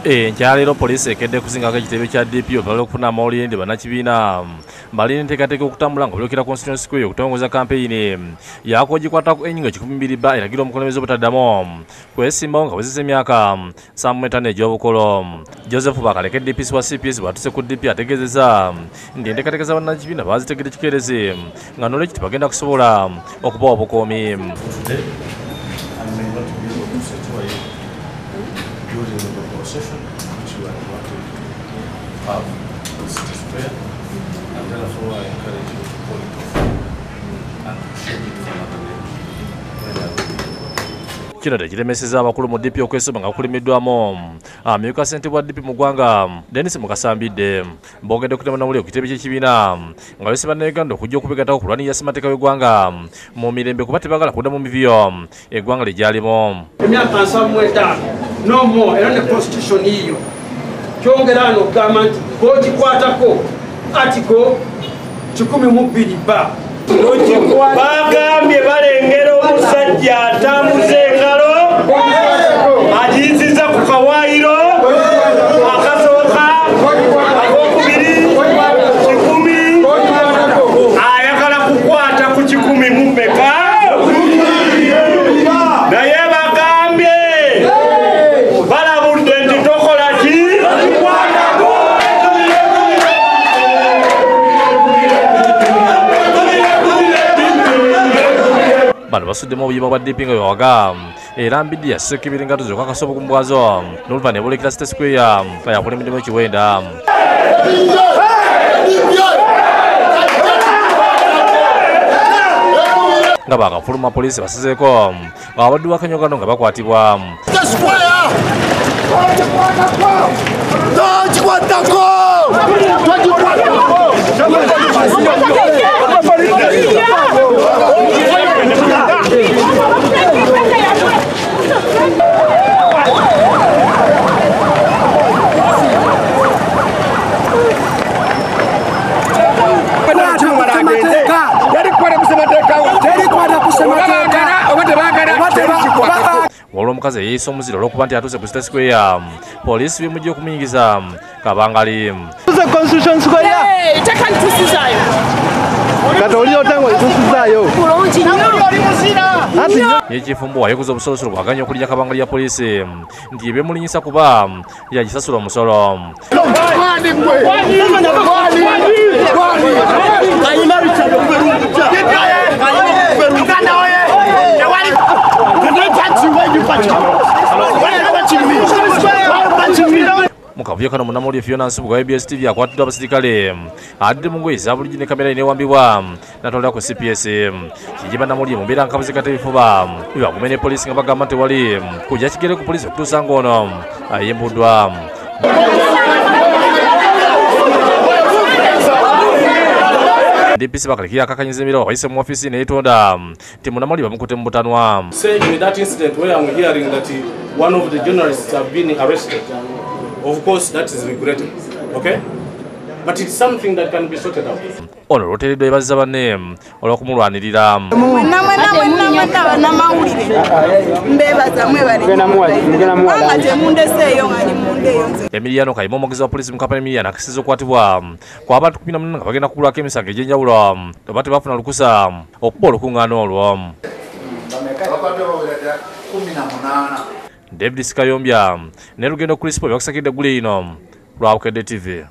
Enkyaleero poliisi ekedde kusingako ekitebe kya DP oluvannyuma lw'okufuna amawulire nti bannakibiina balina enteekateeka okutambula nga boolekera Constituency Square okutongoza kampeyini yakogikwatako ennyingo 12 ba eragira omukulembeze obutaddamu kwesimbawo nga wezesa emyaka 75 egy'obukulu. Joseph Bakaleke DPC wa CPS bw'atuuse ku DP ategeezezza nti enteekateeka za bannakibiina baazitegedde kikeerezi nga n'olwekyo tebagenda kusobola okubawa obukuumi. During the procession which you are wanting to have in City Square, and therefore I encourage you to call it off and to schedule it for another day when I will be. Kino tekiremesezza abakulu mu DP okwesoma nga kukulimiddwamu amyuka ssentebe wa DP mu ggwanga Denis Mukasambidde boogedde ku bannamawulire ku kitebe ky'ekibiina nga beesi bannayuganda okujja okubegattako okulwanirira ssemateeka w'eggwanga mu mirembe kuba tebaagala kudda mu mivuyo eggwanga lye gyalimu. Emyaka 75 no more, era ne constitution iyo kyongera ano okugamba nti gogikwatako article 12 ba bagambye balengera omusajja atambuza engalo agiyisiza ku kawaayiro akasooka akokubiri 10 ayagala kukwata ku 10 mu mmeka naye bagambye balabudde nti tokola ki. Bano basuddemu obuyima bwa DP nga bwewaga era mbiddi yasseeko engatto zokka akasa obugumu bwazo n'oluvannyuma ne boolekera City Square nga yakulembeddemu ekiwenda. Nga baakafuluma poliisi basizeeko abaddu b'akanyogano nga bakwatibwa. Waliwo omukazi eyeeyisa omuzira olw'okuba nti atuuse ku City Square poliisi bemujja okumuyingiza kabangali. Yekifumbo wayeguza obusolosolo bwaganya okulinnya kabangali ya poliisi nti ebemulinyisa kuba yagisasula omusolo. Mu kavuyo kano munnamawulire Fiona Nsubuga wa ABS TV akwatiddwa abasirikale adde mu ngoye eza bulijjo ne kamera newambibwa n'atwalira ku CPS. Kijje bannamawulire mu mbeera nkabuzi kata ebifuba bagume ne poliisi nga bagamba nti tewali kujja kigere ku poliisi okutuusa ng'ono ayimbuddwa. DPC Bakaleke akakanyiza emirawo abayise mu ofiisi neyetonda nti munnamawulire bamukutte mu butanwa. Saying that incident where I'm hearing that one of the journalists have been arrested, of course that is regrettable, okay? But it's something that can be sorted out. Ono olwoteereddwa ebazza banne olw'okumulwanirira. Mwenna mwenna mwenna mwenna bannamawulire mbeebaza mwebale kubanga temundeseeyo nga ndi munda eyo nze. Emiliano Kayima omwogezi wa poliisi mu Kampala Emiliano akisiza okukwatibwa kw'abantu 18 nga bagenda kugulwako emisango egy'enjawulo oba tebafuna lukusa okuba olukungaana olwo. David Sikayombya ne Lugendo Crispo byakusakidde eggulu ino lwa Bukedde TV.